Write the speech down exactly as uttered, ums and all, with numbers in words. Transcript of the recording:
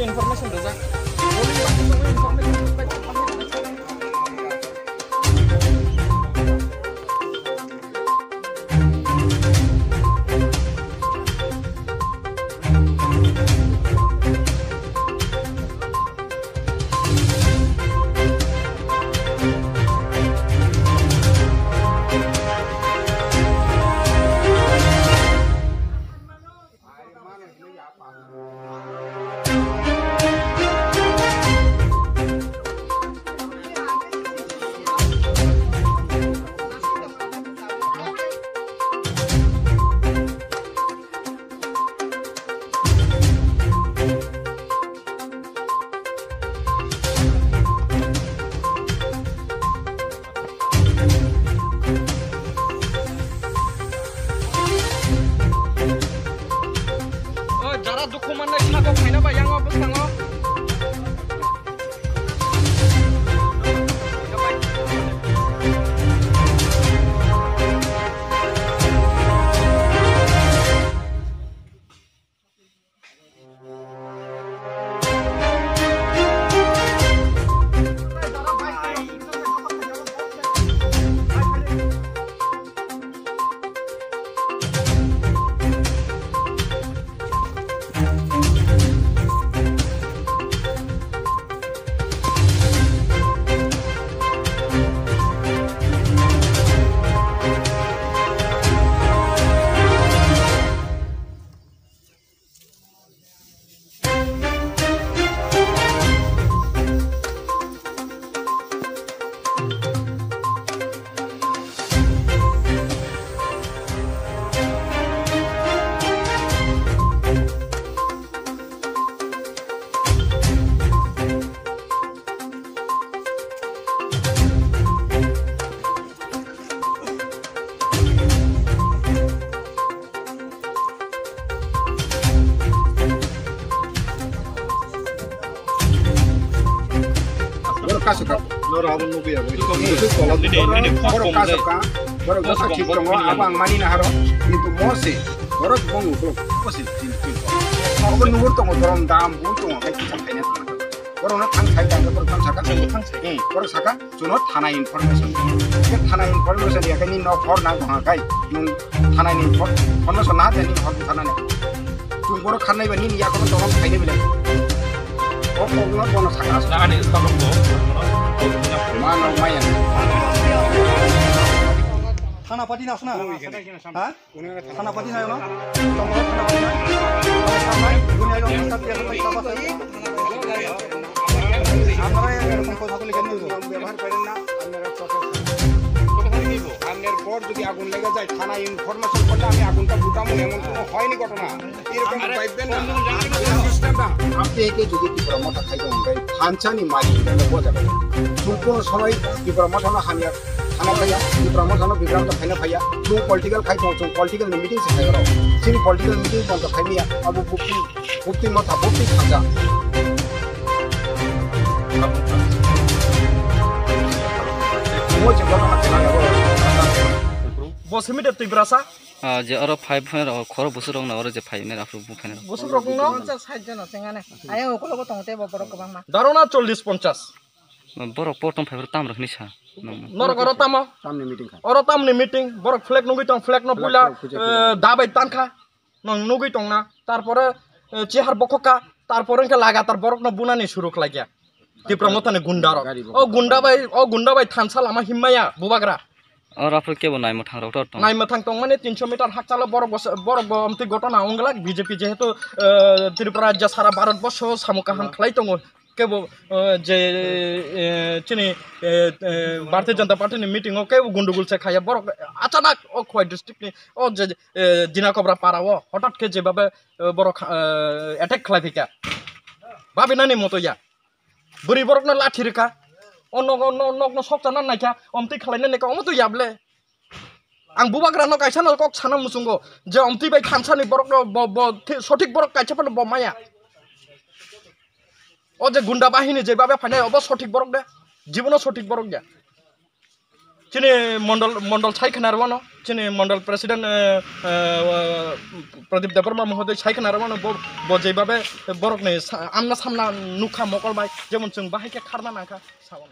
Information rijak. Polling bagwi information rijak. O jara dukhu mannai sago phaina bai yango bwskango. Borok kasu ka. Noro abo nugwi ya, borok kasu ka. Borok jasa thik tongo, abo ang mani na haro. Kintu mo se, borok bong ukrok. Mo se, tin, tin. Abo nuhur tongo, borom dam, bun tongo, kai kisa kaina tongo. Borok no thang sai tang, borok thang saka. Borok saka. Chuno thana information. Ke thana information ya kani nok hor na gong kai. Nung thana ni info-, information na tani hor thana ni. Chung borok kharnai bani ni yakono tolong khaini bile. O kokno bono saka. Nani tolong bo. Ma no maya. Thana pati nasna? Ha? Thana pati nayo no? Tongkol thana pati nayo? Thanai, buni ayo ang start ya, start ya. Amnara ya, erokom kotha bole keno hoibo? ব্যবহার করেন না, আপনারা প্রশাসন। আপনার পর যদি আগুন লেগে যায়, থানায় ইনফরমেশন করলে আমি আগুনটা বুঝাবো, এমন কোনো হয়নি ঘটনা। এরকম ভাববেন না। আপনি একে যদি ত্রিপুরা মথা খাইতে হন, তাই থানচানি মারি, এটা বোঝা যাবে। সম্পূর্ণ সময় ত্রিপুরা মথা না Haniyeh Ano phaiya, Tipra Motha no bigram to phaina phaiya. Chung political khai tong, chung political ni meeting se khai oro. Chini political meeting tong to khai miya. Abo bukti, bukti motha, bukti thansa. Mo je kono ma kena abo. Bo simi de Tiprasa? Ah, je oro phai phai ro khoro busuk rok na oro je phai ne afro bu phai ne. Busuk rok no? Ponchas sait jona chengane. Ayang okologo tong te bo borok kwbangma. Dharona chollish ponchas. Borok po tong phai tam rok hinwi sa. Norok oro tamo? Tamni meeting kha. Oro tamni meeting, borok flag nugwi tong, flag no puila, flag puja eh, dabai tankha. Nang nugwi tongna. Tarpore, eh, chihar bokhokha. Tarpore wngkhe lagatar borok no bunani suru khlaikha. Tipra Mothani gunda rok. Gari bokhok. O gunda bai, o gunda bai thansa lama himmaya, bubagra. Oro aphuru kebo naimwthang rok tor tong. Naimwthang tongmani tinso meter hakchalo borok bo, borok bo amtwi gotona wnglak B J P jehetu, eh, Tripura rajya sara Bharat borsho samung kaham khlai tongo. Kebo, eh, je, eh, chini, eh, eh, Bharatiya Janata Party ni meeting o kebo gundugul se khaya borok achanak o Khowai district ni o je, eh, Dinakobra para o hotat khe jebabe, eh, borok, eh, attack khlai phika. Babinani moto ya. Bwrwi borokno lathi rwkha. O nogo, no-, nokno sokchana naikha. Omtwi khlaina naikha. Omo to yable. Ang bubagrano kaisano kok sana muchungo je omtwi bai thansani borokno bo, bo, thi-, sothik borok kaisa phano bo maya. O je gunda bahini jebabe phainai obo sothik borok de. Jibono sothik borok ya. Chini mondol, mondol sai khna rwano, chini mondol president, eh, eh, Pradip Debbarma mohoday sai khna rwmano bo, bo jeibabe borokni sa-, amna samna nukha mokol bai, jemon chwng bahai khe kharna nangkha, sao.